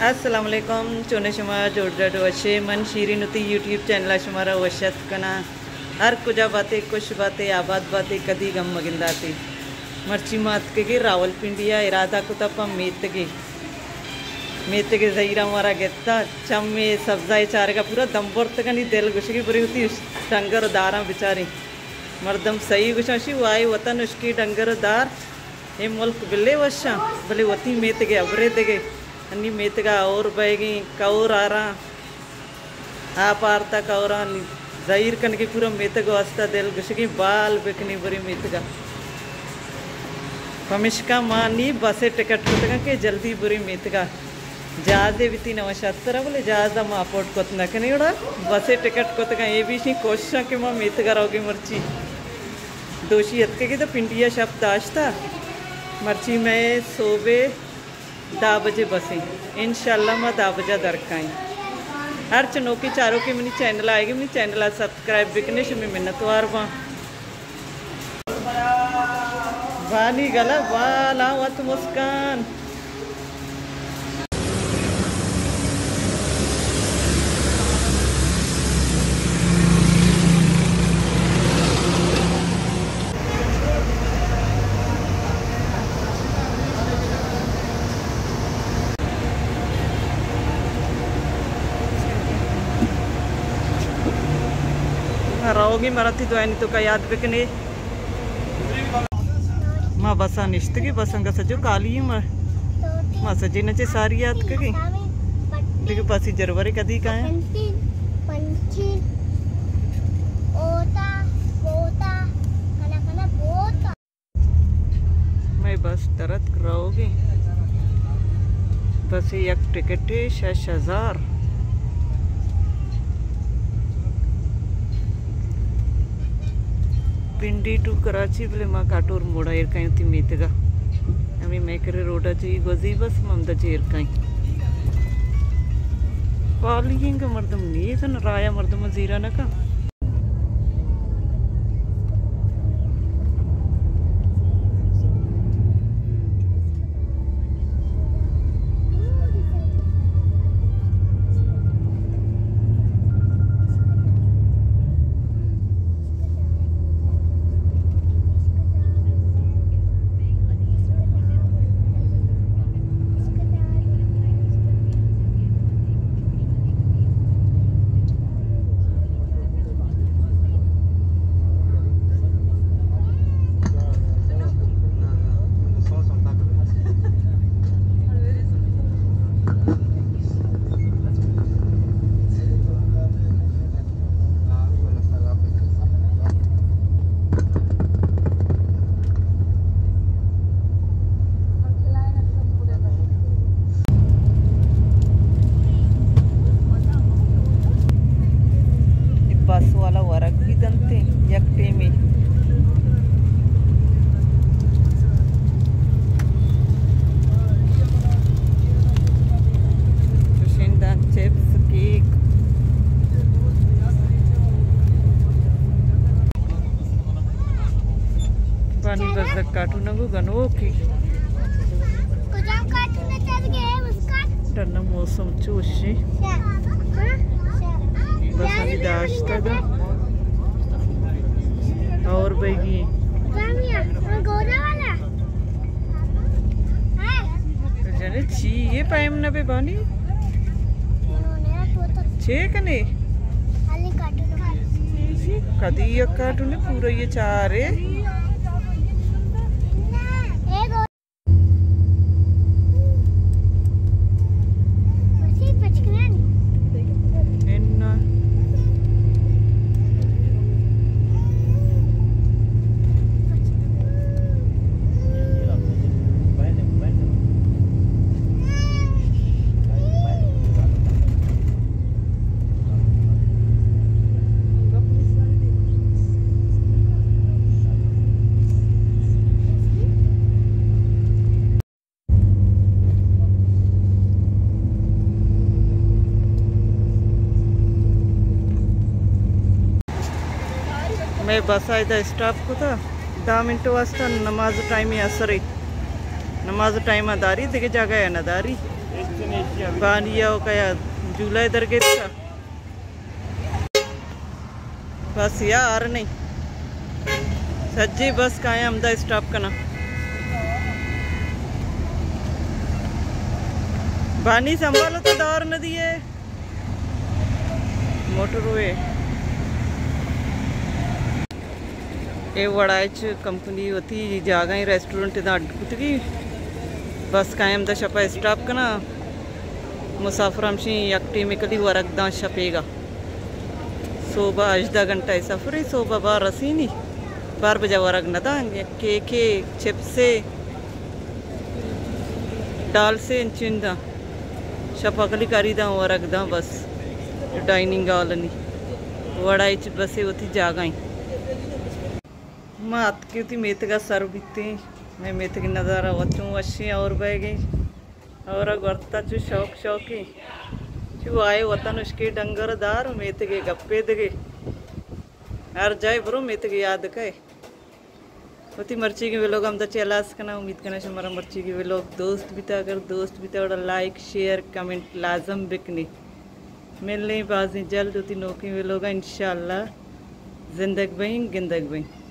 السلام علیکم، چون شما؟ جوڑ ڈڈ وشے؟ من شیرین وتی یوٹیوب چینل ءَ شمارا وش اتک کناں۔ ہر کجا باتے، خوش باتے، آباد باتے، کدی غم مگنداتے۔ مرچی ما اتکگے راولپنڈی ءَ، ارادہ کتا پہ میتگے۔ میتگے زہیرا مارا گتا، چمے سبزائے چارگا پورا دم برتگنی، دل گوشگی بری وتی ڈنگر و داراں بچاریں۔ مردم صحیح گوشاں شی، وائے وطن اشکی ڈنگر و دار۔ اے ملک بلے وشاں، بلے وتی میتگے ہبرے دگے۔ انی میتگا اور بئیگیں، کور آراں، آپ آرتا کوراں، زہیر کنگی پورا میتگ واسطہ، دل گشگیں بال بکنی بری میتگا۔ پمشکا ما نی بسے ٹکٹ کتگاں کہ جلدی بری میتگا۔ جہازے بیتی نو شترا، بلے جہازا ما افورڈ کت نہ کنی، گڑا بسے ٹکٹ کتگاں۔ اے بیشیں کوششاں کہ ما میتگا روگی مرچی۔ دوشی اتکگی تو پنڈیا شپ داشتا۔ مرچی مئے صوبے دہ بجے بسیں۔ انشاءاللہ ما دہ بجہ درکائیں۔ ہرچ نوکیں چاروکے منی چینل آئیگی، منی چینل سبسکرائب بکنے، شمی منتوار باں۔ بانی گلا بالا وت مسکان۔ روگی مرا تی دعائنی تو کا یاد بکنے۔ ما بسا نشتگی، بس انگا سجو کالی ما، ما سجے نچے ساری یاد کگی۔ دیکھ پاسی جرورے کدی کائیں۔ مئے بس درتک روگی۔ بس یک ٹکٹے شش ہزار۔ پنڈی ٹو کراچی، بلے ما کاٹور موڑا ایر کائیں وتی میتگا۔ ہمیں مئے کرے روڈا چی گوزی بس ما ہمدا چی ایر کائیں۔ خالی انگا مردم نیزن، رایا مردم زیرا نہ کن۔ اے بس والا ورگ بی دنت یک ٹیمے۔ چشیں داں چپس، کیک۔ بانی بزگ کارٹون گو گنوکی۔ کجام کارٹون چل گئے اس کا؟ ٹھنڈا موسم چوشی۔ بس ابھی داشتہ دا۔ اور بیگی۔ گورا والا۔ جنے چی یہ پائم نہ بے بانی؟ چے کنے؟ کدی یک کارٹون پورا یہ چارے۔ مئے بس ءَ ادا اسٹاپ کتا، دہ منٹ واسطہ نماز ٹائم عصر ءِ۔ نماز ٹائم ءَ داری، دگہ جاگہ ءَ نہ داری۔ اے بانی ءَ کیا جولائی درگیت کا۔ بس یار نہیں، سجی بس کائیں ہمدا اسٹاپ کنا۔ بانی سنبھالو تو دور نہ دیے موٹر وے۔ اے وڑا اچ کمپنی وتی جاگہیں ریسٹورنٹ داں اڈ کتگی۔ بس کائیں ہمدا شپا اسٹاپ کنا۔ مسافر ہمشی یک ٹیمے کلی ورگ داں شپیگا۔ صوبہ ہژدہ گھنٹہ سفرے، صوبہ بار رسینی، بار بجا ورگ نہ داں، یک کیکے، چپسے، ڈالسے انچین داں۔ شپا کلی کاری داں ورگ داں بس۔ ڈائننگ ہال نی وڑا اچ بسے وتی جاگہیں۔ ما اتکیں وتی میتگا سر بیتیں۔ مئے میتگی نظارہ وت چوں وشیں اور بئیگیں۔ اور گورتا چو شوق شوقیں۔ چو آئے وطن اشکے ڈنگر دار میتگے گپے دگے۔ ہر جائے برو میتگے یاد کئے۔ وتی مرچیگیں ویلوگ ہمدا چہ ہلاس کناں۔ امید کناں شمارا مرچیگیں ویلوگ دوست بیتا۔ اگر دوست بیتا وڑا لائک، شیئر، کمنٹ لازم بکنی۔ ملیں بازیں جلد وتی نوکیں ویلوگا انشاءاللہ۔ زندگ بئیں، گندگ بئیں۔